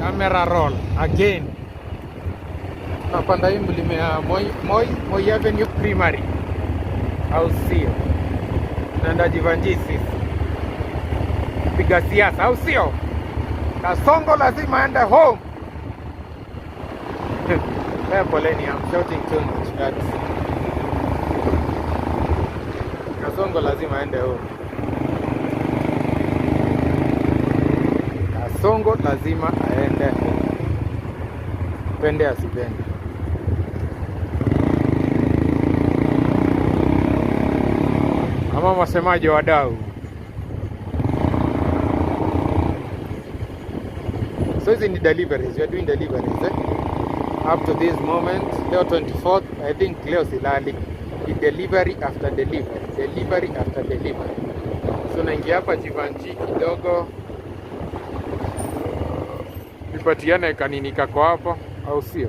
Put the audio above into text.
Camera roll again. Tunapanda hii mlima ya Moi Avenue Primary, au sio? Tunaenda Jeevanjee sisi piga siasa, au sio? Kasongo lazima aende home. Eh, poleni, I'm shouting too much, but Kasongo lazima aende home. Kasongo lazima aende home, pende asipende. Ama wasemaje wadau? So hizi ni deliveries, we are doing deliveries, eh? Up to this moment, leo 24th, I think leo silali. Ni delivery after delivery, delivery after delivery. So naingia hapa Jeevanjee kidogo nipatiane kanini kako hapo, au sio?